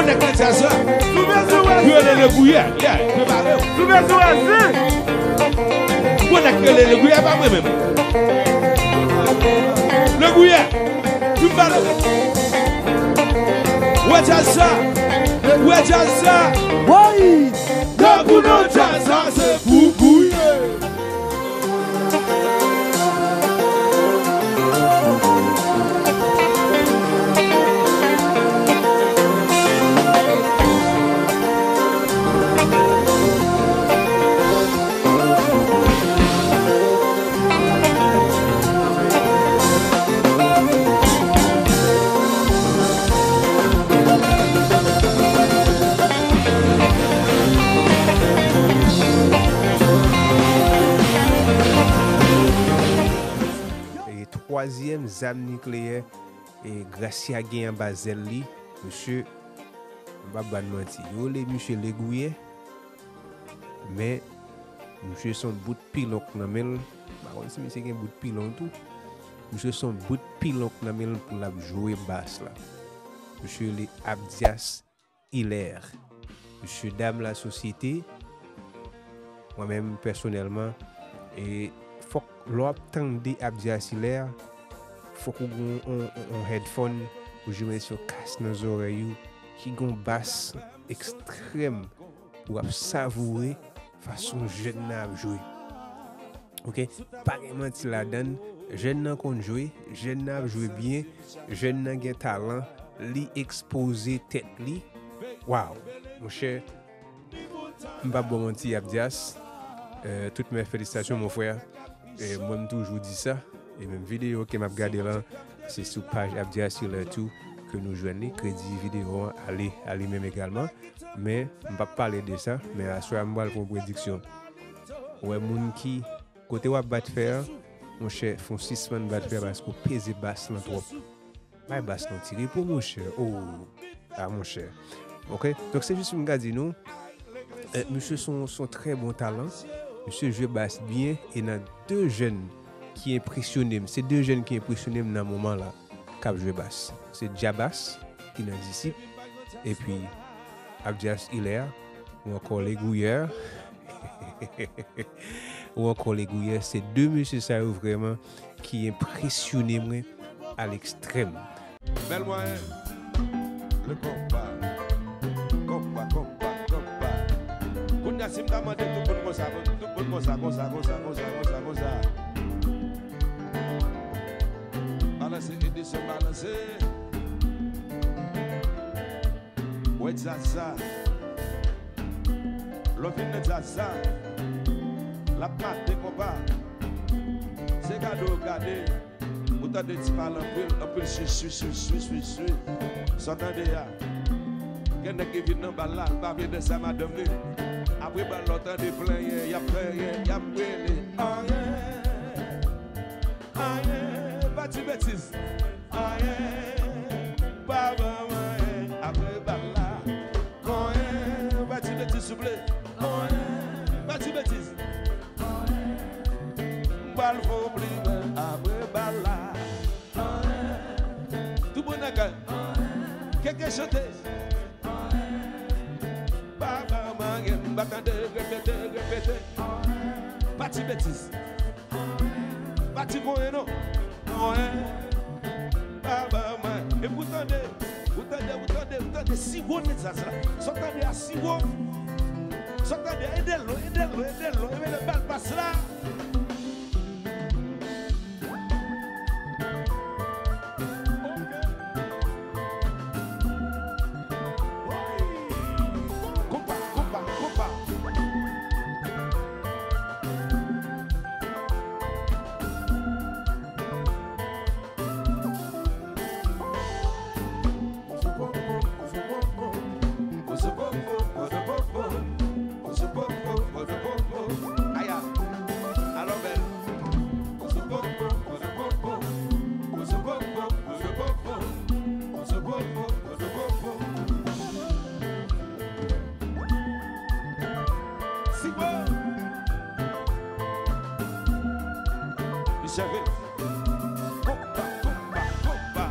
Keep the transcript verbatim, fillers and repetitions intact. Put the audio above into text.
Nèg nan djaz la. Yo rele Legouyè. Yeah, prepare w. Gwo nèg rele Legouyè, pa mwen menm. Legouyè. Vin pale. Wè djaz sa. Wè djaz sa. Woy! Nan kou nan djaz sa, se pou gouye. E twazyèm zam nikleyè e Gracia gen anba zèl li, mesye, m p ap ba n manti, yo rele misye Legouyè, men misye se yon bout pilon k nan men l. M pa konn si misye gen bout pilon tou. Misye se yon bout pilon k nan men l pou l ap jwe bas la. Misye rele Abdias Hilaire. Mesye dam lasosyete, mwen menm pèsonèlman, e fòk lè w ap tande Abdias Hilaire, fòk ou gen yon, yon, yon headphone, ou jwenn yon kas nan zòrèy ou, ki gen yon bas ekstrèm, ou ap savoure fason jèn nan ap jwe. Ok, pa gen manti ladan l. Jèn nan konn jwe, jèn nan ap jwe byen, jèn nan gen talan, li ekspoze tèt li. Waw, monchè, m p ap ba w manti, Abdias. Euh, tout mes félicitations, mon frère. E mwen, m toujou di sa. E menm videyo ke m ap gade lan, se sou paj Abdias Hilaire tou ke nou jwenn li. Kredi videyo an, ale, ale menm egalman. Men, m p ap pale de sa, men aswè a, m pral fè yon prediksyon. Ou wè moun ki, kote w ap bat fè a, monchè, fon sispann bat fè a paske w peze bas lan twòp. Bay bas lan ti repo, monchè. Oh, a, monchè. Ok? Donk, se jis pou m ka di nou, eh, misye se yon, se yon trè bon talan. Misye jwe bas byen e nan de jèn ki enpresyone m. Se de jèn ki enpresyone m nan moman la k ap jwe bas. Se Djabas ki nan Disip, epi Abdias Hilaire, ou ankò Legouyè, ou ankò Legouyè. Se de mesye sa yo vrèman ki enpresyone mwen a lekstrèm. Bèl mwayen. Le konpa. Konpa, konpa, konpa. Kounye a, si m ta mande tout moun konsa, tout moun konsa, konsa, konsa. Balanse, Edison, balanse. Wè djaz sa. Lè w vin nan djaz sa, l ap mate konpa. Se gade w gade, ou tande ti pale anpil, anpil swi, swi, swi. Sa w tande a. Gen nèg ki vin nan bal la, l pa vle danse a madanm li. Apre bal la, w tande plenyen, y ap plenyen, y ap rele. Anyen, anyen, pa di betiz. Anyen, pa ban m anyen apre bal la. Konyen, pa di betiz souple. Konyen, pa di betiz. M pral fè w bliye apre bal la. Tout bon nèg, keke chante. Pa ban m anyen, m pa tande repete, repete. Pa di betiz. Pa di konyen non. Konyen. Pa ban mwen. Epi ou tande, ou tande, ou tande, ou tande siwo nan djaz la. Sa w tande a siwo. Sa w tande a ede l non, ede l non, ede l non. Epi lè bal pas la. Konpa, konpa, konpa. Aya, alò bèl. Siwo. Li cheve. Konpa, konpa, konpa.